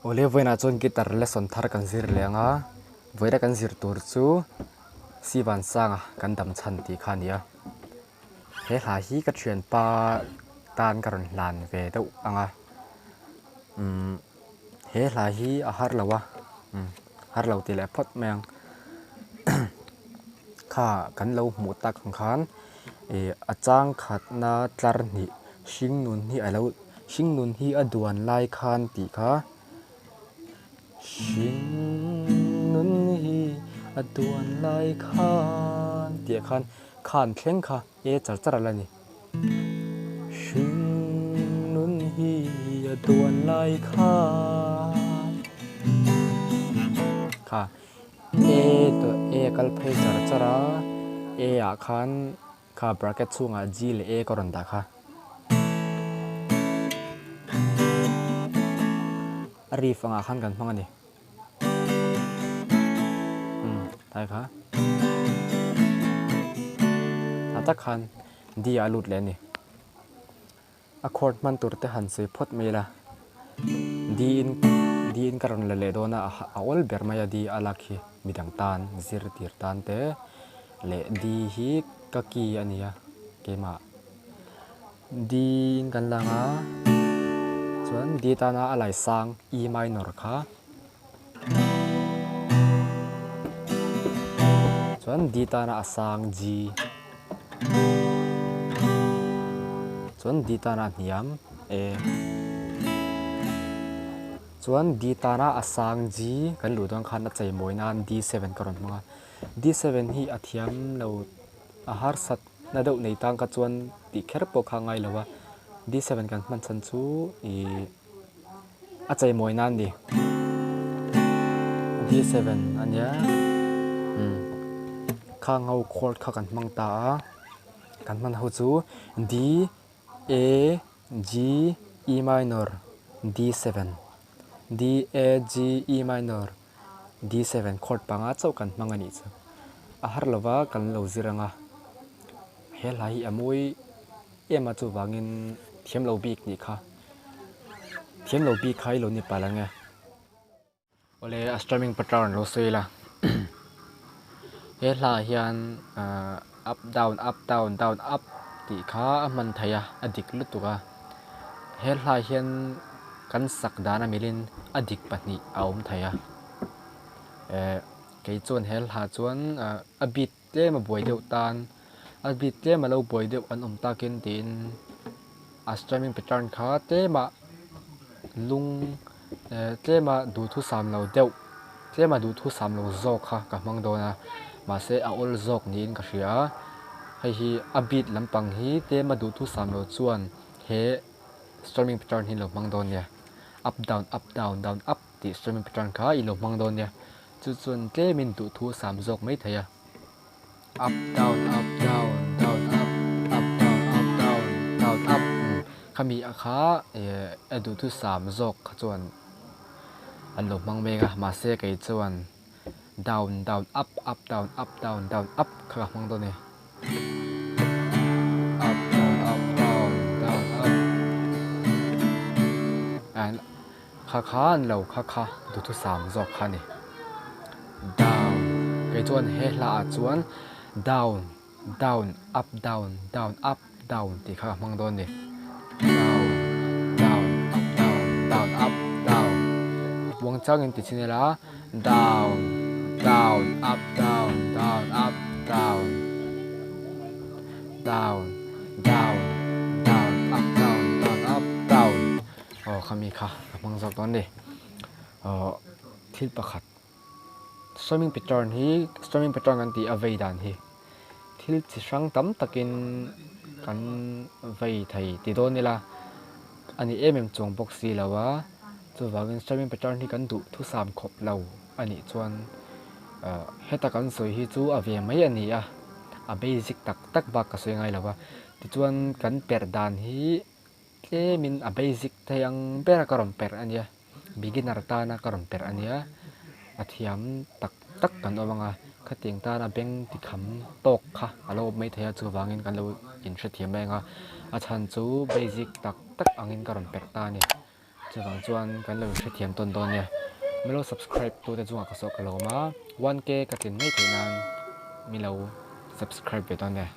Awle vawiinah chuan guitar lesson thar kan zir leh ang a, vawiina kan zir tur chu Sivansanga kan dam chhan tih kha a ni a. He hla hi ka thianpa tan ka rawn hlan ve deuh ang a, umm he hla hi a har lo a, umm har lo ti leh phawt mai ang kha kan lo hmuh tak ang khan ih a chang khatna tlar hnih hringnun hi a lo hringnun hi a duan lai khan tih kha hringnun hi a duan lai khan tih ah khan khan thleng kha e char char a la ni hringnun hi a duan lai khan kha e tawh e a kal phei char char a e ah khan kha bracket chhungah G leh A ka rawn dah kha. A riff angah khan kan hmang a ni. Umm tlai kha. Tah tak khan D ah a lut leh a ni. A chord hman tur te han sawi phawt mai ila. D in D in ka rawn la leh dawn a a awl ber mai a D a lak hi midang tan zir tir tan te leh D hi ka key a nia keimah D in kan lang a chuan D tana a lai sang E minor kha chuan D tana a sang G chuan D tana a hniam E chuan D tana a sang G kan luh dawn khan a cheimawi nan D7 ka rawn hmang a D7 hi a thiam lo a harsat na deuh nei tang kha chuan tih kher pawh kha a ngai lo a D7 kan hman chhan chu ihh a cheimawi nan a ni D7 a nia umm khang ho chord kha kan hmang ta a kan hman ho chu D A G E minor D7 D A G E minor D7 chord panga chauh kan hmang a nih chu. A har lova kan lo zir ang a, he hla hi a mawi em a chuvangin thiam lo bik nih kha, thiam lo bik kha i lo ni palh ang e. Awle a strumming pattern lo sawi ila he hla ah hian up down up down down up tih kha a hman theih a, a dik lutuk a. He hla hian kan sak dan a milin a dik pahnih a awm thei a eh kei chuan he hla chuan ah a beat tlem a buai deuh tan a beat tlem a lo buai deuh an awm takin tiin a strumming pattern kha tlema lung eh tlema duhthusam lo deuh tlema duhthusam lo zawk kha ka hmang dawn a mahse a awl zawk niin ka hria a hei hi a beat lampang hi tlema duhthusam lo chuan he strumming pattern hi lo hmang dawn nia up down up down down up tih strumming pattern kha i lo hmang dawn nia chu chuan tlemin duhthusam zawk mai thei a up down up down down up up down up down down up khami a kha eh a duhthusam zawk kha chuan an lo hmang mek a mahse kei chuan down down up up down up down down up kha ka hmang dawn a ni up down up down down up and Kha kha an lo kha kha duhthusam zawk kha a ni. Down kei chuan he hla ah chuan down down up down down up down tih kha ka hmang dawn a ni. Down down up down down up down uang changin ti chin ila down down up down down up down down down down up down down up down. Aw khami kha ka hmang zawk dawn a ni aw thil pakhat swimming pattern hi swimming pattern kan tih a vei dan hi thil chi hrang tam takin kan vei thei ti dawn ila a ni em em chuang bawk si lo a chuvangin swimming pattern hi kan duh thusam khawp lo a nih chuan ah heta kan sawi hi chu a ve mai a ni a a basic tak tak bak ka sawi ngai lo va tichuan kan perh dan hi. Tlemin a basic thei ang ber a ka rawn perh a nia, beginner tana ka rawn perh a nia, a thiam tak tak kan awm ang a, khatiang tana beng ti kham tawk kha a lo awm maithei a, chuvangin kan lo inhrethiam mai ang a, a chhan chu basic tak tak angin ka rawn perh ta a ni. Chuvang chuan kan lo hrethiam tawn dawn nia. Min lo subscribe tute chungah ka saw ka lawm a, 1K ka tlin ngei theih nan min lo subscribe ve dawn nia.